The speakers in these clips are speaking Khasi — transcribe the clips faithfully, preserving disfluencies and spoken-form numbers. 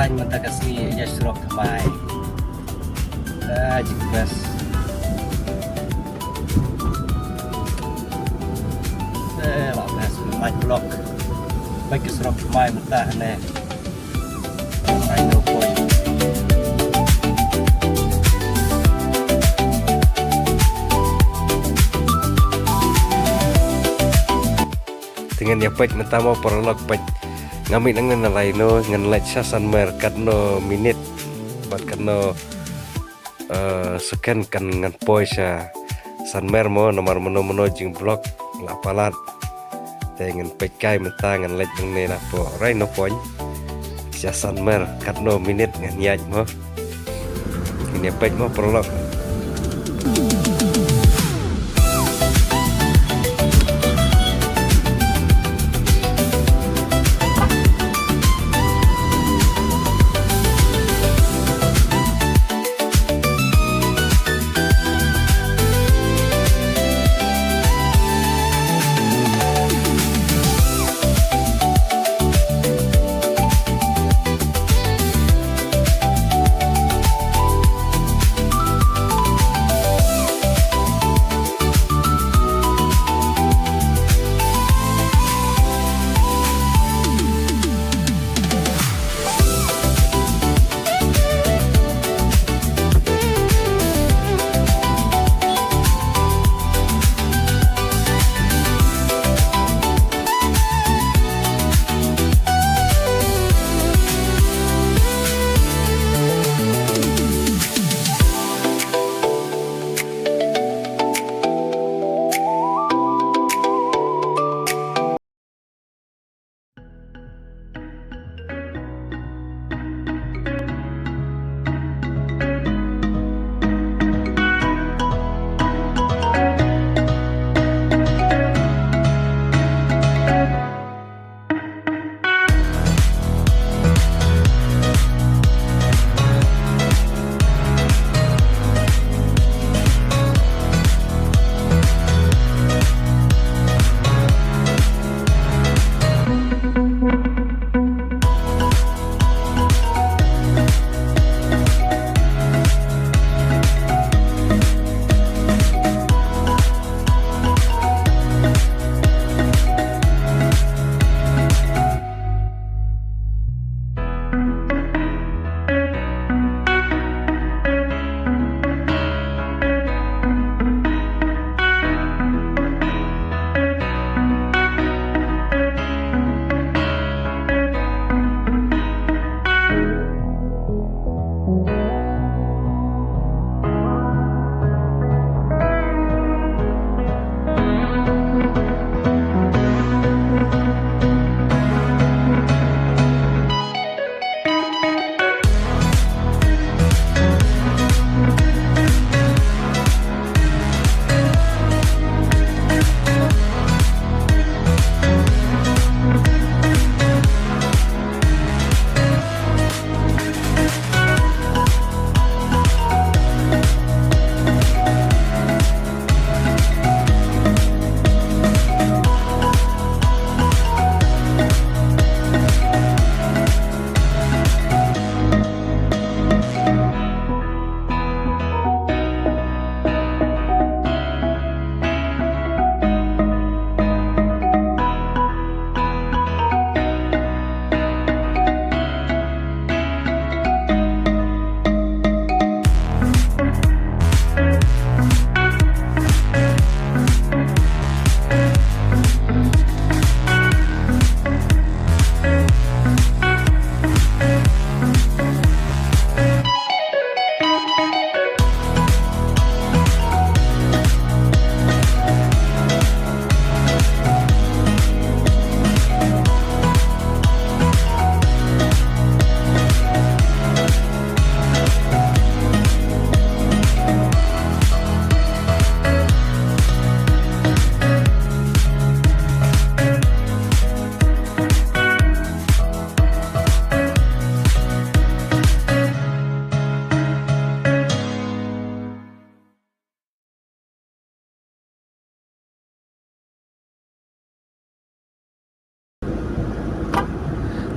Mynta ka sngi ïa surok thymmai. Ah, jing best. Eh, la best, mai block. Bad ka surok thymmai mynta hangne. Rhino Point. Te ngan ïa peit mynta mo paralok peit. Nga mih nangne na Rhino ngan leit sha Sanmer katno minit bad katno, eh, second kan ngan poi sha Sanmer mo namar mano mano jing block la palat. Te ngan peit kai mynta ngan leit nangne na po Rhino Point. Sha Sanmer katno minit ngan ïaid mo. Ngan ïa peit mo paralok.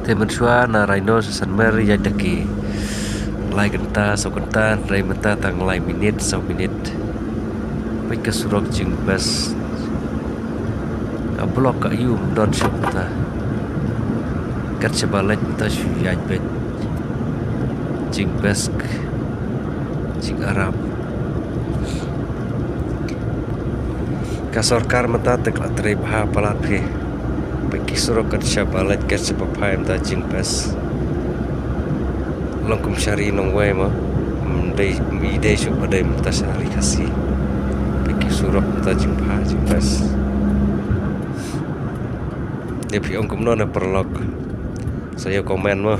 Te mynshuwa na Rhino sha Sanmer ïaid da ki lai kynta, saw kynta, hynrei mynta tang lai minit, saw minit. Peit ka surok jingbest. Ka block ka ïu ym don shuh mynta. Kat shaba leit mynta shu ïaid beit. Jingbest. Jingaram. Ka sorkar mynta te ka la trei bha palat phi. Peit ki surok kat shaba leit kat shaba phai mynta jingbest. Long kum sha ri nongwei mo. Ym dei, ym dei shuh ba dei mynta sha ri Khasi. Peit ki surok mynta jingbha jingbest. Te phi ong kumno ne paralok. Sa ïa comment mo.